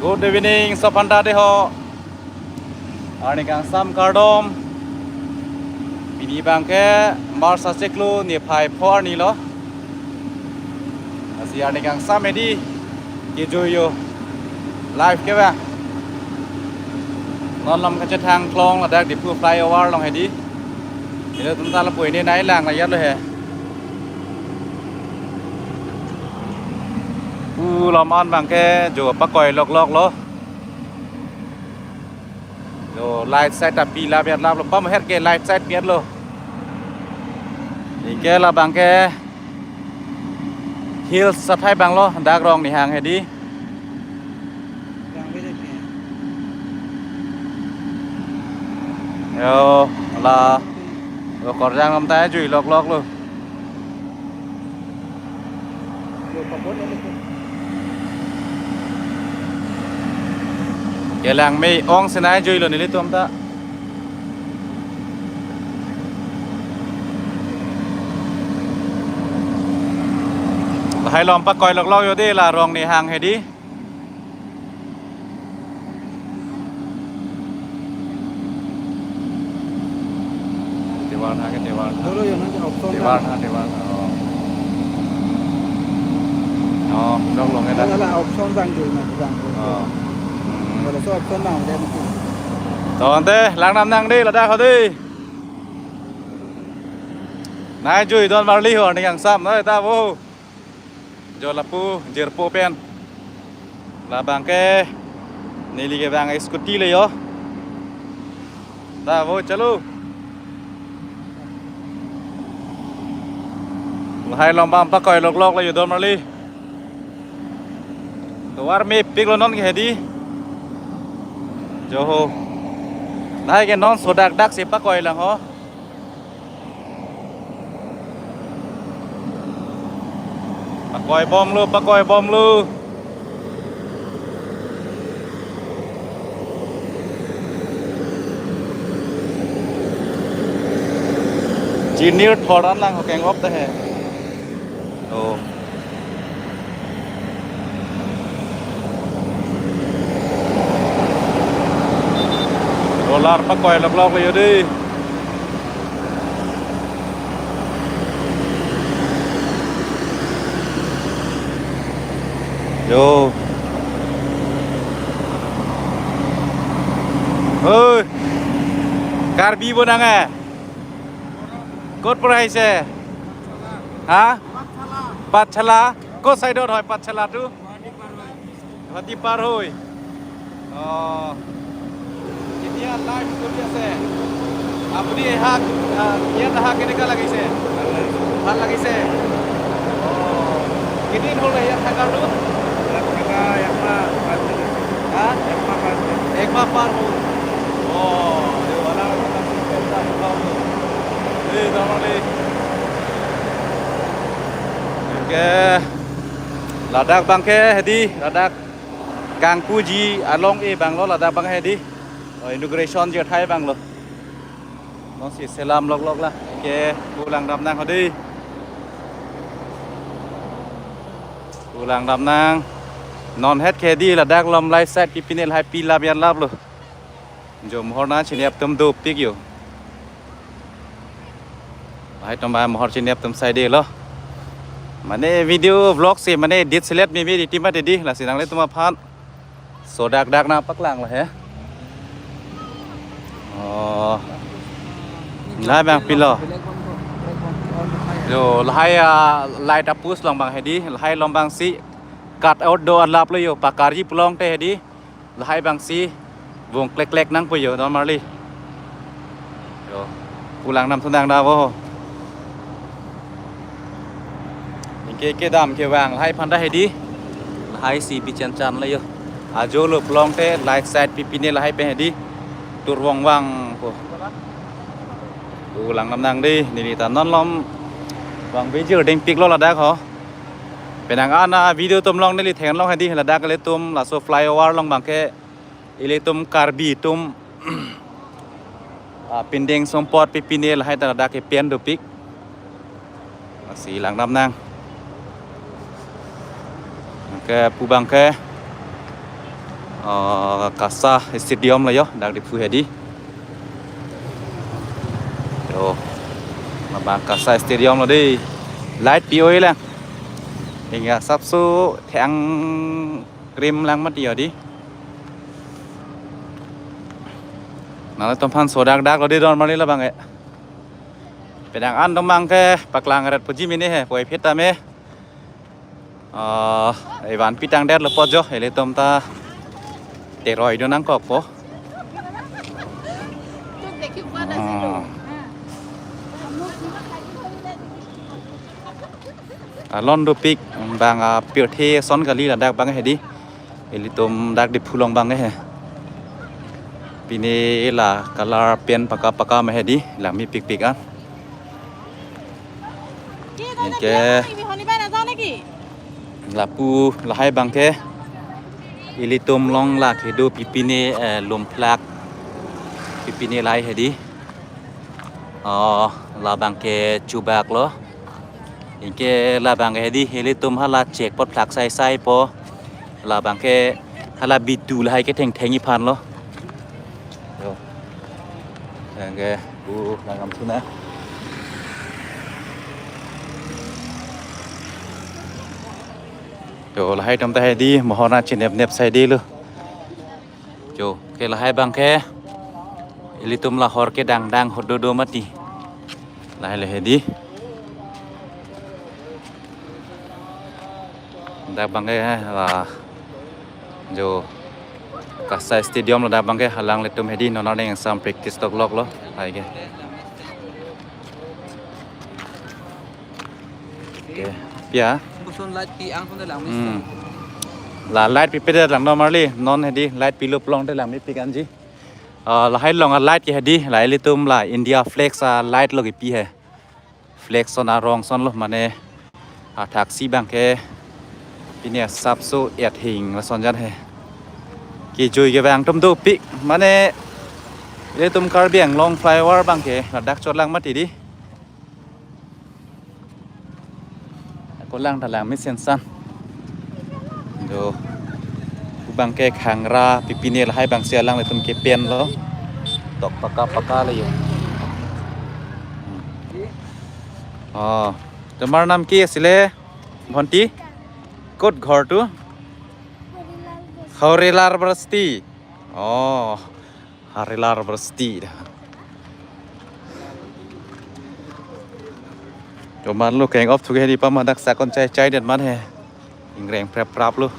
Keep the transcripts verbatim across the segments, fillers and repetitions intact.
Good evening, sophanta deho. Arni kangsam kardom. Pini abangke March achiklo niphai pho arni lo. Lasi arni kangsam hedi kejui yo. Live ke ba. Non lam kachethang klong ladak Diphu flyover along hedi. Ilitum ta lapu ini nai lang la yat lo he. Pu lam an abangke jo pakoi loklok lo. Jo light side ta pi lap yat lap lo, pam her ke light side pi yat lo. Anke labangke hills athai abang lo, dak Rongni hang hedi. Yo, la, yo, Korjang lam ta jui loklok lo. Kelang mei ong si nai jui lo nelitum ta. Lahai lom pakoi loklok yo dei, la Rongni hang hedi. Tewar ha ke tewar ha. Dolo yo na option Tewar ha, tewar ha. Oh. Oh, dong long eda. Ala option jang jui na jang. Oh. Hmm. Dolo so option na de mungkin. To ante lang nam nang dei ladak ho dei. Nai jui don marli ho ni kangsam na ta bo. Jo lapu jirpo pen. Labangke neli ke bang scooty le yo. Ta bo chalo. Lahai lom abang pakoi loklok le yo don marli. Tovar mepik lo non ke hedi. Jo ho. Lahai ke non sodak dak si pakoi lang ho. Pakoi bom lo, pakoi bom lo. Jinir thoran lang ho keng op ta he. Oh. Roller pakoi loklok le yo dei. Yo. Oi. Karbi bo nang eh. Kot pura aise? Ha? Patchala. Kot side ot hoi Patchala tu? Guwahati par hoi. Oh. Ketia live choli ase. Apuni ehak, ah, ইয়াত আহা কেনেকা লাগিছে? ভাল লাগিছে? Oh. Kedin hol ইয়াত থাকাটো? ইয়াত থাকা একমাহ পাঁচ দিন। Ha? একমাহ পাঁচ দিন। Ekma par hoi. Oh, de wala Ei, damang le. Ke ladak abangke hedi, ladak kangpuji along e abang lo, ladak abang hedi. Oh, inauguration ji athai abang lo. Non si selam loklok la. Ke pu lang dam nang hedi. Pu lang dam nang. Non het ke hedi ladak lom light side pi pinel hai pi lap yan lap lo. Jo mohor na chinep atum dopik yo. Lahai atum ba mohor chinep atum sai de lo. Mane video vlog si mane edit selet mimi di timat di lasi nanglitum aphan sodak dak na paklang lo he. Oh. Lahai abang pilo. Jo lahai, ah, light a post along abang hedi, lahai along abang si cut out do alap lo yo, pakarji pulote hedi. Lahai abang si vung klek klek nangpo yo, don marli. Yo, pu lang nam thundang da bo. Anke kedam kevang lahai aphan ta hedi. Lahai si bichanchan lo yo. Ajo lo pulote light side pi pinel lahai pen hedi. Tur vong vang po. Pu lang nam nang dei, neli ta non lom vang bejir dengpik lo ladak ho. Penang an a video atum along neli theklong hedi, ladak ilitum laso flyover along abangke ilitum Karbi atum, ah, pindeng sumpot pi pinel lahai ta ladak kepen dopik. Lasi lang dam nang. Ke pu abangke Ah, KASA Stadium lo yo, dak Diphu hedi. Yo, labang KASA Stadium lo dei. Light pi-o-e lang. Hingga asapso thang rim lang mati yo dei. Nanglitum aphan so dak dak lo dei don marli labang ke. Pedang an dong abang ke paklang ret puji mini he, poi phit tame. Ah, ivan pitang der lo pojo, ilitum ta teroi do nangkokpo. Ah. Alon dopik abang, ah, pirthe ason kali ladak abang hedi. Ilitum dak Diphu along abang he. Pine la color pen paka paka ma hedi, langmepikpik an. Anke lapu lahai abang ke ilitum along la kedo pipine, eh, lumplak pipine lahai hedi. Oh, labang ke chubak lo. Anke labang ke hedi ilitum hala chek pot plak sai sai po. Labang ke hala bitu lahai kethengtheng iphan lo. Yo. Anke, uh, langam suna. Yo, lahai atum ta hedi, mohor nangchinep nep sai dei lo. Jo, ke lahai abang ke ilitum la hor kedang dang hot dodo mati. Lahai le hedi. Dak abang ke la jo KASA Stadium lo dak abang ke, halanglitum hedi non arni ingsam practice tok lok lo. Lahai ke. Oke, pia. Buson light pi-ang sonte lang Hmm. mesen. La light pipedet lang do marli, non hedi light pilo pulote langmepik anji. Ah, lahai along a light ke hedi, la ilitum la India flag a light lo kepi he. Flag ason arong ason lo mane athaksi abang ke pine asapso et hing lason jan he. Kejui kevang atum dopik mane ilitum Karbi Anglong flyover abang ke ladak chot lang mati dei. Ako lang ta langmesen san. Jo. Pu abang ke khangra pipine lahai abang si alanglitum kepen lo. Tok paka paka le yo. Hmm. Oh, tomar naam ki asile, bhonti? Kot ghor tu? Harilar Basti. Oh. Harilar Basti dah. Tomar lo keng op thuke hedi pama dak sakon chai chai det man he. Ingreng prap prap lo.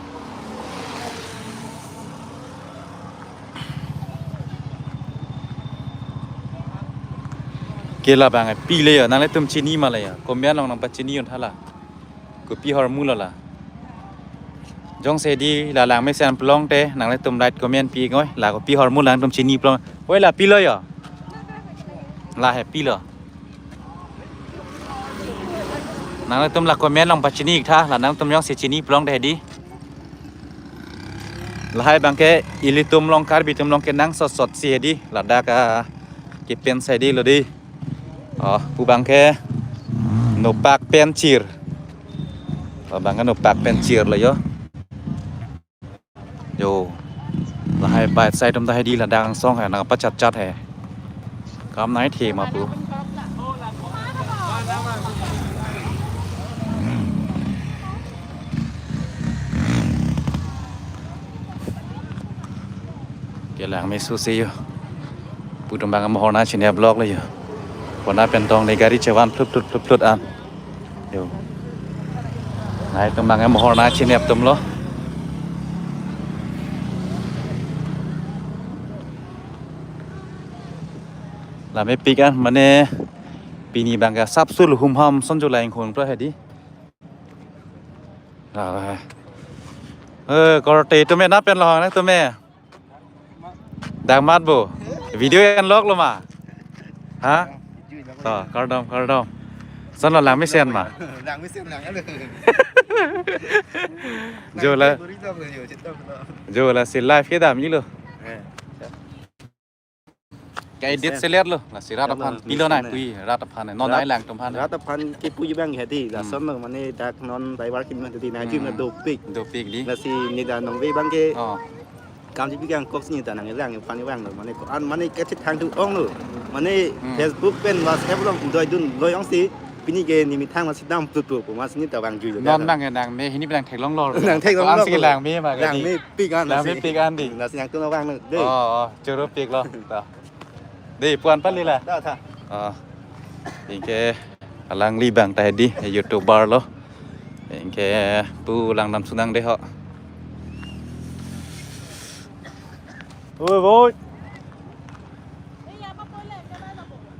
Ke labang pi le yo, nanglitum chini ma le yo. Komian along nangpachini un tha la. Kopi ahormu lo la. Jongsi hedi la langmesen pulote nanglitum like comment pi ngoi. La kopi ahormu nangtum chini pulo. Oi la pilo yo. La he pilo. Nanglitum la comment along pachini tha la nangtum jongsi chini pulote hedi. Lahai abang ke ilitum along Karbi atum along kenangsot sot si hedi. Ladak, ah, kepen sai dei lo dei. Oh, pu abang ke nopak penchir. Labang ke nopak penchir lo yo. Yo. Lahai bike side atum ta hedi ladak angsong he nangpachat chat he. Kam nai the ma pu. Ke langmeso se yo. Pu atum abang mohor nangchinep lok lo yo. Kona pen tong ne gari chevan phlut phlut phlut phlut an. Yo. Lahai atum abang mohor nangchinep atum lo. Langmepik an mane pini abang ke asapso lo humham ason jo la inghun pra hedi. Ah. Eh, korte atum me na pen lo hang atum me. Dang mat bo. Video en lok lo ma. Ha? To, kardom, kardom. Ason lo langmesen ma. Langmesen lang alo. Jo la. Buri dong lo yo, cetok lo. Jo lasi live kedam ilo. Eh. Ka edit seler lo. Lasi rat aphan pilo nangpui, rat aphan non nai lang atum aphan. Rat aphan kepu abang hedi. Hmm. Lason lo mane dak non driver kim hedi na jum na dopik. Dopik dei. Lasi nida nongve abang ke. Oh. Kam ji pi kang kok sini ta nang lang pani vanglo mane ko an mane kachethang thu onglo. Mane Hmm. Facebook pen WhatsApp along doi dun loi ongsi pini ke nimi thang masi dam tu tu ko masi ni ta vang jui lo. Non nang nang me hini nang theklonglo. Nang theklonglo. Ko an si lang me ma ke Lang di. Me pik an Lang me si. Pik an di. Lasi nang tu na vanglo. De. Oh, oh, choro pik lo. Ta. De puan pali la. Da tha. Oh. Anke alangli abang ta hedi YouTuber lo. Anke pu lang nam sunang de ho. Oi, boy.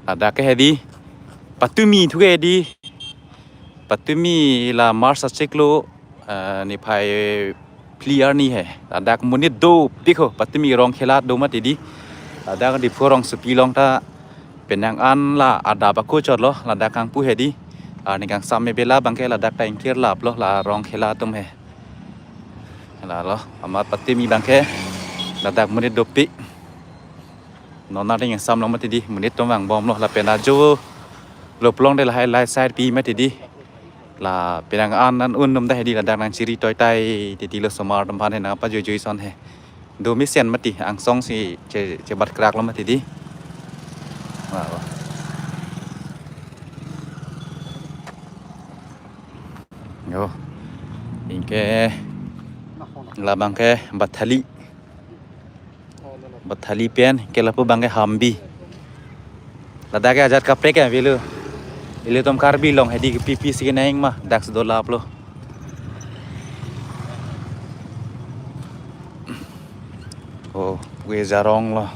Ladak ke hedi. Patumi thu ke hedi. Patumi la March achiklo, eh, niphai phli arni he. Ladak monit dopik ho, patumi rong khela do mati di. Ladak Diphu rongsopi along ta penang an la adap ako chot lo, ladak kangpu hedi. Arni kangsam me bela abangke ladak ta ingkir lap lo, la rong khela atum he. La lo, amat patumi abangke ladak monit dopik. Non aring sam long mati di, monit atum vangbom lo, lapen ajo lo plong de lahai lahai side pi mati di. La penang an an un num da hedi ladak nang chiri toi tai titi lo osomar atum aphan he nang pajoi joi ason he. Do mesen mati angsong si che, chebat krak lo mati di. Wah, wah. Yo. Anke labangke Bathali. Bathali pen ke lapu abangke Hambi. Ladak ke ajat kaprek ya velo. Ilitum Karbi along hedi ke pipi si kenang ma dak sedola aplo. Oh, we jarong lo.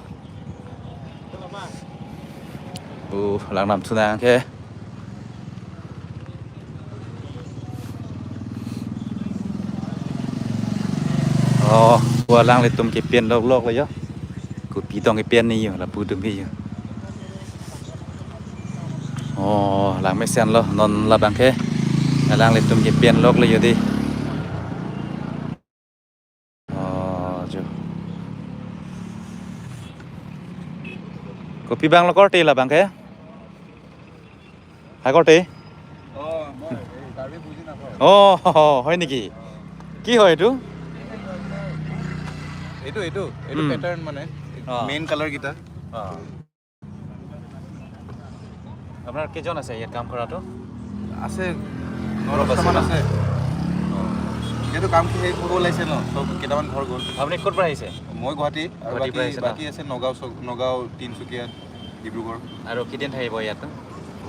Uh, lang nam sunang ke. Oh, pu alanglitum kepen lok lok lo yo. Kopi tong kepen ni yo, lapu atum ke yo. Oh, lang mesen lo, non labangke. Alanglitum kepen lok lo yo di. Oh, jo. Kopi abang lo korte labangke? Hai korte? অ, মই এই কাৰ্বি বুজি নাপাওঁ। অ, হয় নেকি? কি হয় এইটো? এইটো, এইটো, এইটো উম। পেটাৰ্ণ মানে, অ। মেইন কালাৰ কেইটা। অ। আপোনাৰ কেইজন আছে ইয়াত কাম কৰাটো? আছে, ন দহটামান আছে। অ। এতিয়াতো কাম শেষ হ'ব ওলাইছে ন, চব কেইটামান ঘৰ গ'ল। আপুনি ক'ৰ পৰা আহিছে? মই গুৱাহাটী, আৰু গুৱাহাটীৰ বাকী, পৰা আহিছে ন? বাকী আছে নগাঁও, চ-, নগাঁও, তিনিচুকীয়া, ডিব্ৰুগড়। আৰু কেইদিন থাকিব ইয়াত?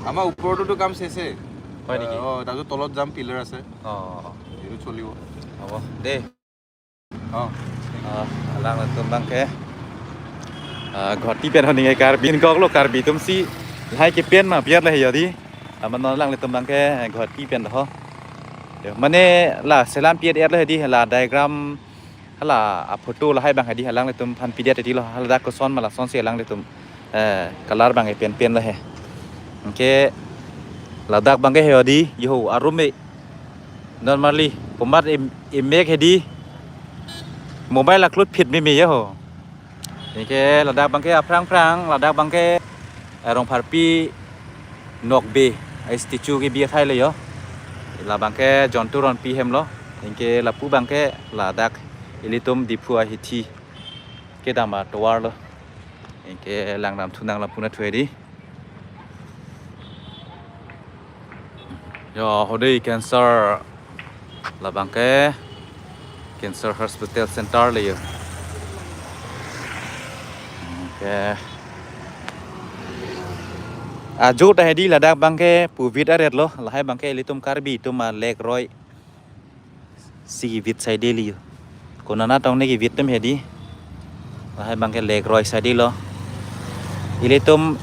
আমাৰ ওপৰতোতো কাম শেষে। হয় নেকি? অ, তাৰপিছত তলত যাম, পিলাৰ আছে। অ, অ, অ। এইটো চলিব। হ'ব দেই। অ। অ, alanglitum abangke, ah, Guwahati pen ho ningke Karbi ingkok lo, Karbi atum si lahai kepen ma pi-et lahai yo di. Amat non alanglitum abangke Guwahati pen ho. Yo, mane la selam pi-et-et lo hedi, la diagram hala a photo lahai abang hedi alanglitum aphan pi-et-et lo, hala dak koson ma lason si alanglitum, eh, color abang penpen lo he. Anke ladak abangke he hedi, yo, arum me normally komat em, emek hedi mobile aklut phit meme yo. Anke ladak abangke aphrang phrang, ladak abangke, eh, Rongpharpi Nokbe, eh, statue kebi athai lo yo. Labangke Jontu Ronpi hem lo. Anke lapu abangke ladak ilitum Diphu ahithi kedam atovar lo. Anke lang nam thunang lapu na thu hedi. Yo, hodi cancer labangke cancer hospital center le yo. Anke ajo ta hedi ladak abangke puvit aret lo, lahai abangke ilitum Karbi atum alek roi si kevit saide li yo. Konana tong ne kevit atum hedi. Lahai abangke lek roi saide lo. Ilitum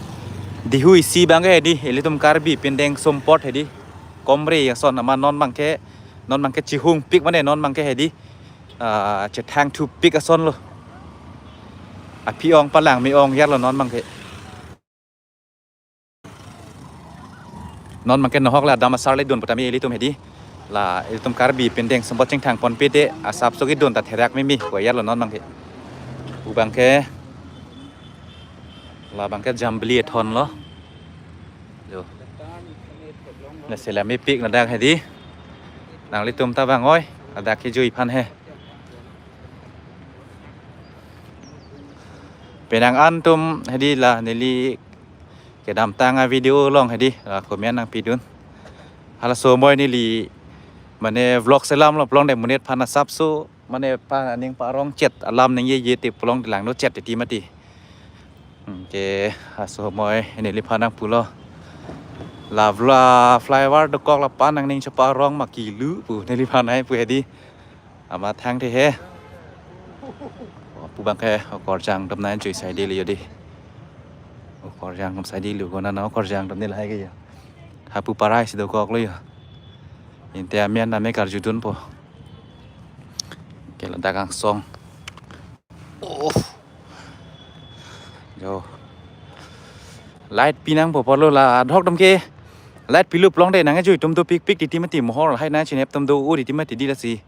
Diphu isi abangke hedi. Ilitum Karbi pindeng sumpot hedi. Komre ason amat non abangke, non abangke chihungpik mane non abangke hedi. Ah, chethangthupik ason lo. Aphi ong palang me ong yar lo non abangke. Non abangke nohok la dam asar le dun putame ilitum hedi. La ilitum Karbi pindeng sumpot chingthang ponpe te asap so kedun ta therak meme ko yar lo non abangke. Pu abangke labangke Jambili athon lo. Yo. Na selam mepik ladak hedi. Nanglitum ta vang oi. Ladak kejui aphan he. Penang an atum hedi la neli kedamtang a-video along hedi, ah, comment nangpidun. Halaso amei neli mane vlog selam lo pulote monit aphan asapso mane pa aning parong chet alam ningjeje te pulote langno chet titi mati. Hmm, ke halaso amei neliphan nangpulo. La vla flyover dokok lapu nangning cheparong ma kilu pu neliphan nangpu hedi. Amat thangthe he. Oh, pu abangke okorjang damnai jui saidelo hedi. Okorjang dam saidelo konat okorjang dam ne lahai ke ya. Hapu parai si dokoklo ya. Inte amen name karjudunpo. Ke ladak angsong. Oh. Jo. Light pinangpo pulo la adhok dam ke. Light pilu pulote nangkejui atum dopikpik titi mati, mohor lahai nangchinep atum do-o titi mati hedi lasi.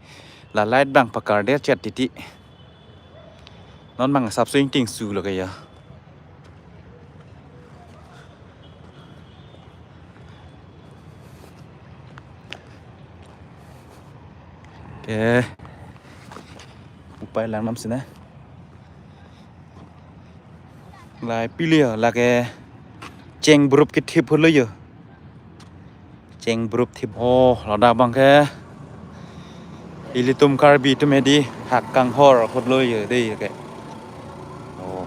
La light abang pakardet chet titi. Non abang asapso ingtingsulo ke ya. Ke. Upai lang nam sina. Lahai pili ya, lake cheng broup kethip holo ya. Cheng broup thip. Oh, ladak abangke ilitum Karbi atum hedi hak kanghor ahut lo ya dei ke. Oh.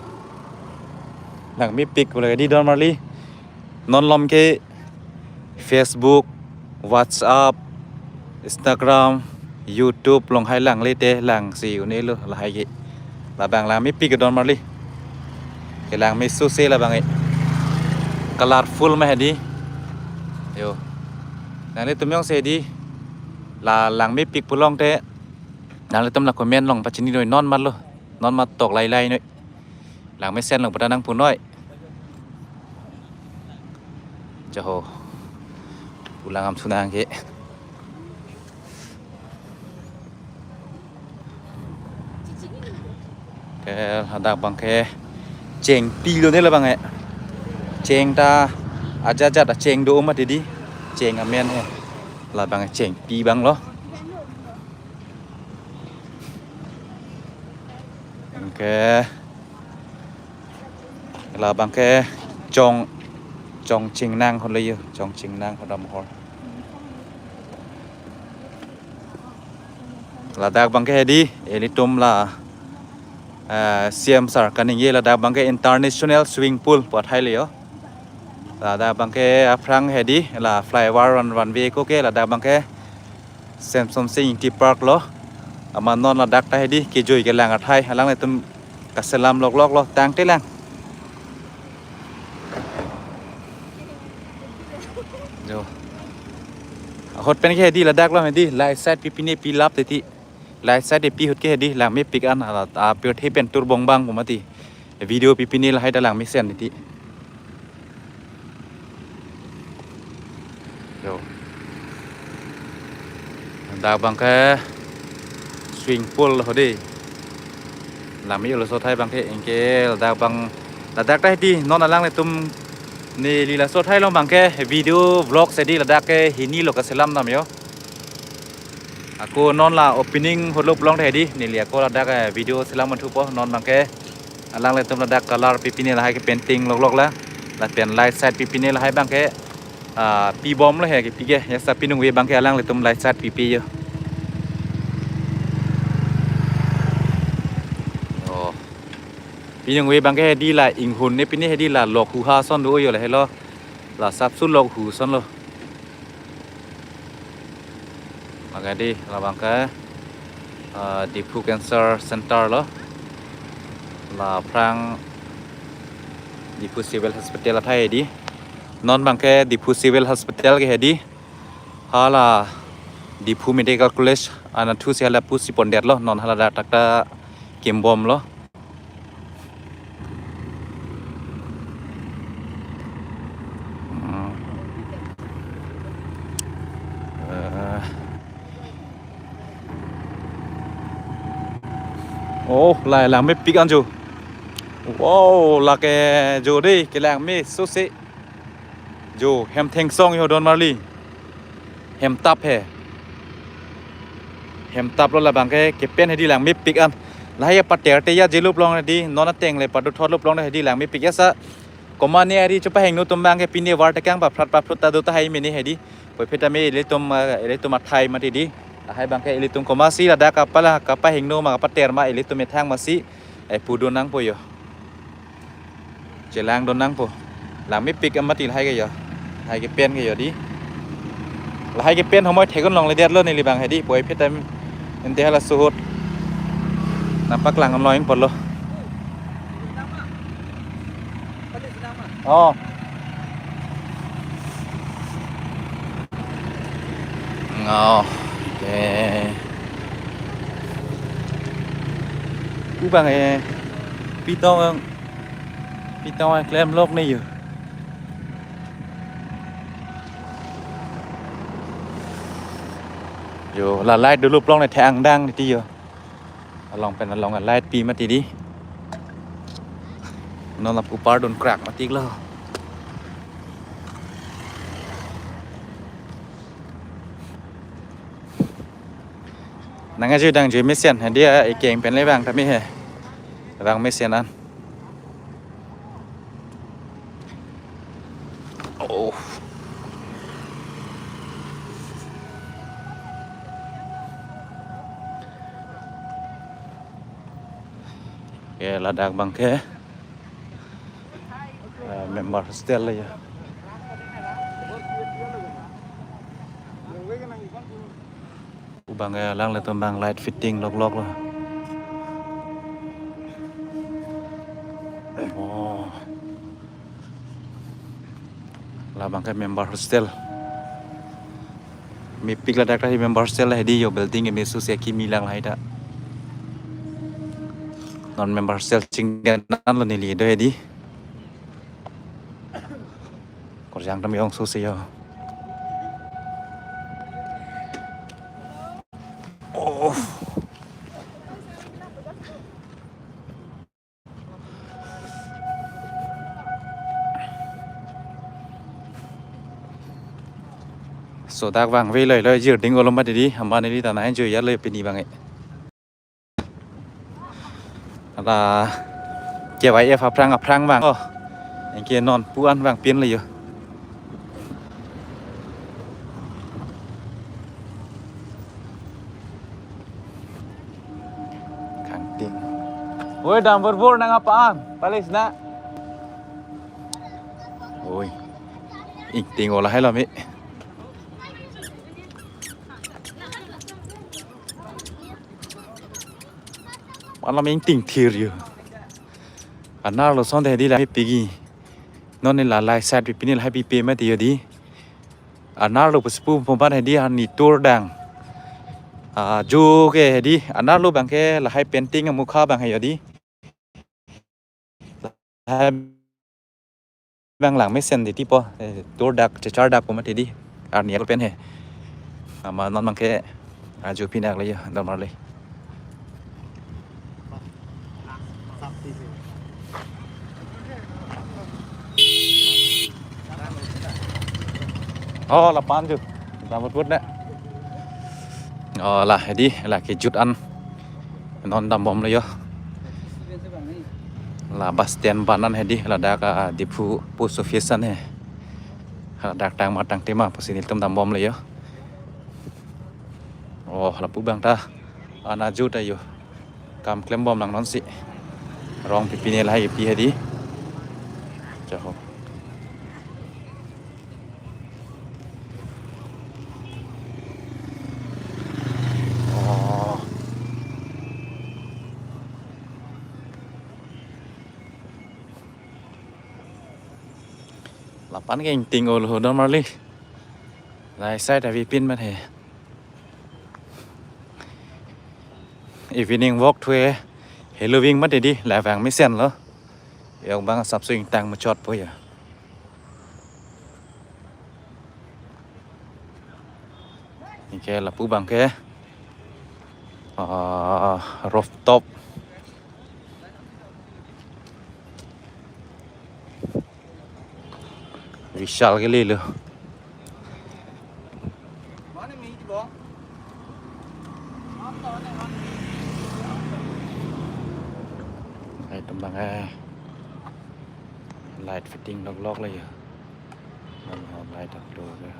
Langmepik pule hedi don marli. Non malom ke Facebook, WhatsApp, Instagram, YouTube along hai langle te langsi un'elo lahai ke. Labang langmepik ke don marli. Ke langmeso se labang e. Colorful ma hedi. Yo. Nanglitum jongsi hedi la langmepik pulote nanglitum la comment along pachini noi non matlo. Non mat tok lailai noi. Langmesen lo pada nangpu noi. Jaho. Pulang am sunang ke. Ke ladak abangke chengpi lo ne labang e. Cheng ta ajat-ajat cheng do mati hedi. Cheng amen he. Labang chengpi abang lo. Oke. Labangke Chong, Chongchingnang holo yo, Chongchingnang hodam hor. Ladak abangke hedi, ilitum la, eh, C M sir kaningje ladak abangke international swimming pool pu athai le yo. Ladak abangke aphrang hedi, la flyover run, runway ko ke ladak abangke Semsonsing Ingti Park lo. Amat non ladak ta hedi kejui kelang athai. Alanglitum kaselam loklok lo. Tangte lang. Jo. Ahut pen ke hedi ladak lo hedi. Light side pipine pilap titi. Light side pi ahut ke hedi langmepik an ala apirthe pen turbong abang pu mati. Video pipine lahai ta langmesen titi. Yo. Ladak abangke swimming pool hedi. Langme-o laso athai abangke anke ladak abang ladak ta hedi non alanglitum neli laso athai along abangke video vlog hedi ladak ke hini lo kaselam dam yo. Ako non la opening ahut lo pulote hedi neli ako ladak, eh, video selam thupo non abangke alanglitum ladak color pipine lahai ke painting loklok la lapen light side pipine lahai abangke, ah, pibom lo he kepi ke ya sa pinung ave abangke alanglitum light side pipe yo. Oh. Pinung ave abangke hedi la inghun ne pine hedi la lok huha ason do yo la helo. La sapsu lok hu ason lo. Lake hedi labangke, ah, Diphu Cancer Center lo. La aphrang Diphu Civil Hospital athai hedi. Non abangke Diphu Civil Hospital ke hedi. Hala Diphu Medical College anatthu si hala pusi pondet lo. Non hala ladak ta kimbom lo. Hmm. Eh. Oh, la langmepik an jo. Wow, lake jo dei, kelangmeso se. Jo, hem thengsong yo don marli. Hem tap he. Hem tap lo labangke, kepen hedi langmepik an. Lahai pater te ya jelup long hedi, non ateng le padu thot lup long hedi, langmepik ya sa. Komane ari chepahingno atum abang ke pine war tekang paphrut paphrut ta do tahai mene hedi. Puvoiphit tame ilitum, eh, ilitum athai mati di. Lahai abang ke ilitum komatsi ladak kapala kapahingno ma kapater ma ilitum methang masi, eh, pudun nangpo yo. Chelang dun nangpo. Langmepik mati lahai ke yo. Lahai ke pen ke yo di. Lahai ke pen homoi thekdun longledetlo neli abang hedi. Puvoiphit tame ente hala suhut nangpaklang longlong pulo. Oh. Oh, okay. Pu abang eh, pitong, pitong eh klem lok ne yo. Yo, la light dolo plong ne thang dang ti yo. Along pen along light pi mati di. Non lapu pardun krak mati lo. Nang aju dang jui mesen, dia ikeng pen le abang tame he. Abang mesen an. Oh. Ke ladak abang ke, eh, member hostel ya. Pu abang ke alanglitum abang light fitting lok lok lo. Oh. Labang ke member hostel. Mepik ladak ta hi member hostel hedi yo, building ke mesu si akimi lang lahai ta. Non member hostel chingdan lo neli do hedi. Korjang tam yong su si yo. Oh. So dak vangve loi loi jirding olom mati di, amat neli ta nai enjoy ya loi pini abang eh. Ada K Y F aphrang aphrang abang. Oh. Anke non pu an abang pin le yo. Kangting. Oi, dam burbur nang apaan? Palis na. Oi. Ingting ola hai lo mi. Malam ingting thir yo. Anar lo son de di la pigi. Non ni la lai sat pi pini la pi pe mati yo di. Anar lo pusi pu pumpan hedi, arni tour dang. Ah, jo ke hedi, anar lo abang ke lahai painting amukha abang he yo di. Lahai abang lang mesen di tipo, eh, tour dak, chechar dak pu mati di. Arni ako pen he. Amat non abang ke, ah, jo pinak le yo, damar le. Oh, lapan ju. Selamat buat, nak. Oh, la, hedi, la kejut an. Non dambom le yo. La bus stand aban an hedi, ladak, ah, Diphu post office an he. Ladak tang ma tang tema pusi nelitum dambom le yo. Oh, lapu abang ta. Ana jut ayo. Kam klembom lang non si. Rong pi pine lahai pi hedi. Jaho. Oh. Lapen ke ingting olo damar le. Lahai side avi pin mat he. Evening walk thu he. Halloween mati di, la vang mesen lo. Yok abang asapso ingtang muchot po ya. Anke lapu abang ke, ah, rooftop. Vishal ke le lo. One minute, bro. After one, one minute. Bang eh, light fitting lok lok le ya. Bang eh, light up lo ya.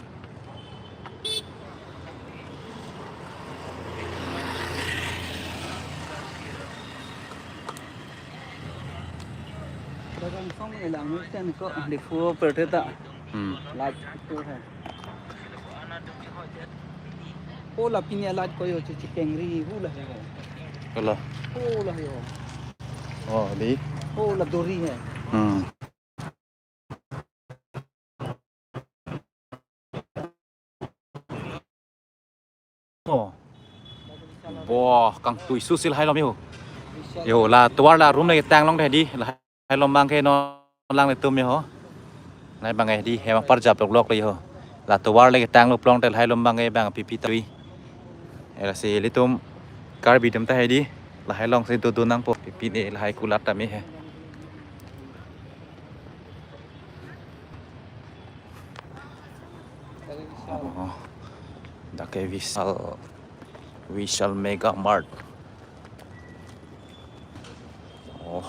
Dagang song elang mesen ko, Diphu perte ta. Hmm. Light itu hai. Oh, la pini light ko yo, chichi kengri, hu la yo. Hala. Oh, la yo. Oh, di. Oh, la dori hai. Hmm. Oh. Boh, kangtui susi lahai lom yo. Yo, la tovar la room le tang long dei di. Lahai lom bang ke non langlitum yo. Lahai bang eh di, hem apar jap lok lok le yo. La tovar le tang lo plong te lahai lom bang eh bang pipi tui. Eh, lasi ilitum Karbi atum ta hai di. Lahai long si dodun nangpo pipi ne lahai kulat tame he. Oh, dak ke Vishal, Vishal Mega Mart. Oh,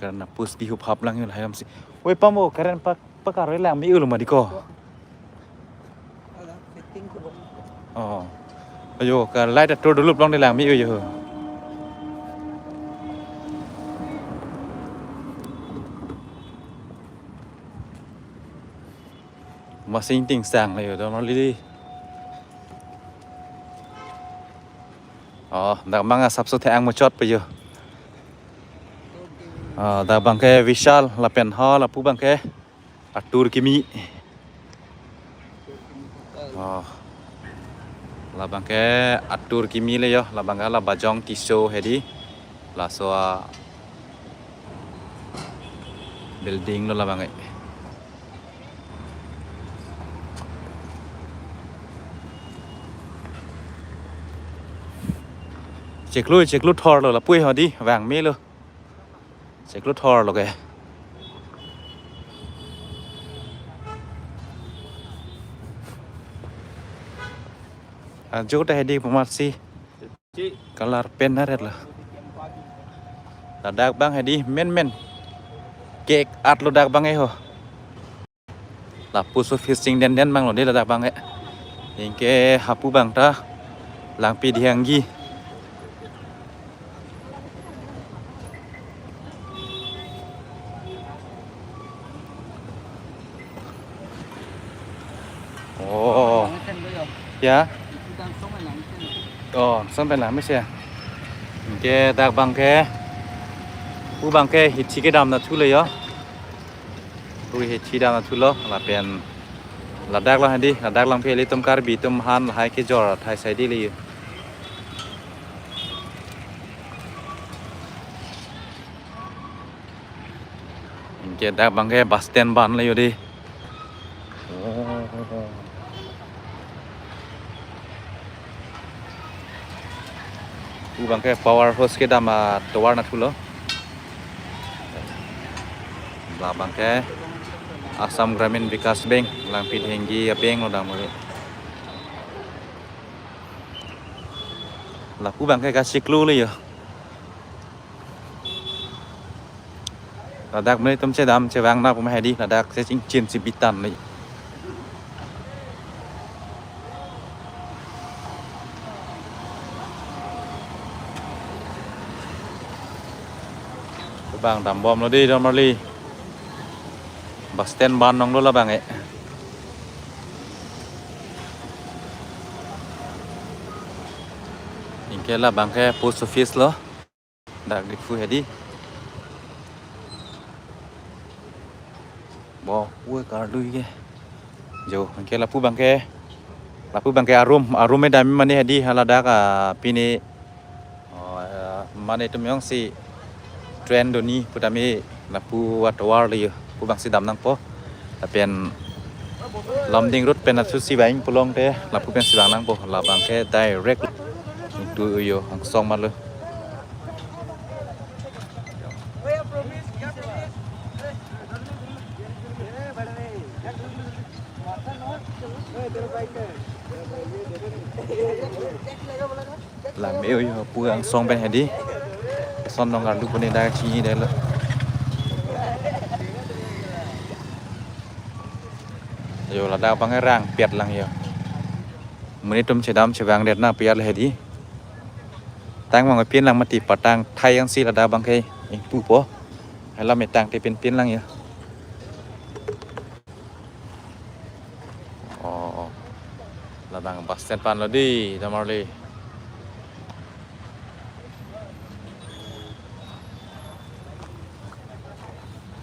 karena pus di hup hap lang yun hayam si. Woi pamo, karen pak pakar lang mi ulu madiko. Oh, ayo, ka light atur dulu plong de lang mi uyo. Masing ting sang le yo don lili. Oh, dak bang asap so the ang muchot pe yo. Oh, dak bang ke Vishal lapen ho lapu bang ke Artur Kimi. Oh. Labang ke Artur Kimi le yo, labang ke la Bajong Tisso hedi. Laso a building lo labang ke. Chiklo, chiklo thor lo lapu hedi, vang me lo. Chiklo thor lo ke. Ajo ta hedi pemat si. Color pen na red lo. Ladak bang hedi men men. Cake art lo dak bang eh ho. Lapu so fishing den den bang lo de ladak bang eh. Anke hapu bang ta Langpidhenggi. Oh. Ya. Oh, sampai lang mesen. Anke dak bang ke. Pu bang ke hithi kedam nathu le yo. Pu hithi dam nathu lo lapen ladak lo hedi, ladak lang ke ilitum Karbi atum han lahai kejor athai sai di le yo. Anke dak bang ke bus stand ban le yo di. Oh. Pu bang ke power house kedam atovar nathu lo. Labang ke Assam Gramin Vikash Bank, Langpidhenggi a-bank lo dam le. Lapu bang ke kachiklo le yo. Ladak mene atum chedam chevang na puma hedi, ladak se chingchin si bitan le. Bang dam bom lo di don marli. Bus stand ban nong lo labang eh. Anke labang ke post office lo. Dak Diphu hedi. Bo, ue kardui ke. Jo, anke lapu bang ke. Lapu bang ke arum, arum me dam mane hedi haladak a pini. Oh, eh, mane atum jongsi train doni putame lapu atovar le yo. Pu bang si dam nangpo. Lapen Lumding Road pen asu si vang pulote lapu pen si vang nangpo, labang ke direct to yo angsong malo. Lang me yo pu angsong pen hedi. Son nong arlu puni dak chini delo. Yo, ladak abang rang piat lang yo. Monit atum chedam chevang det na piat le hedi. Tang mang pin lang mati patang thai yang si ladak abang ke ingpu po. Hala metang te pin pin lang yo. Oh, oh. Labang bus stand pan lo di, damar li.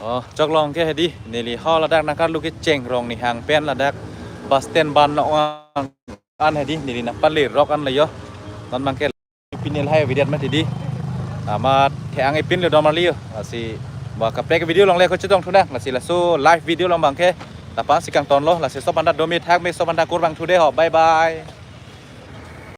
Oh, chok long ke hedi, neli ho ladak nangkarlu kecheng Rongnihang pen ladak bus stand ban lo an hedi, neli nangpale rok an lo yo. Non abang ke pini lahai video mati di. Amat the-ang ipin lo damar li yo. Lasi ba kaprek video along le ko chetong thu nang. Lasi laso live video along abang ke lapu-an si kangton lo. Lasi sob anta domi thak me, sob anta kurvangthu de ho. Bye bye.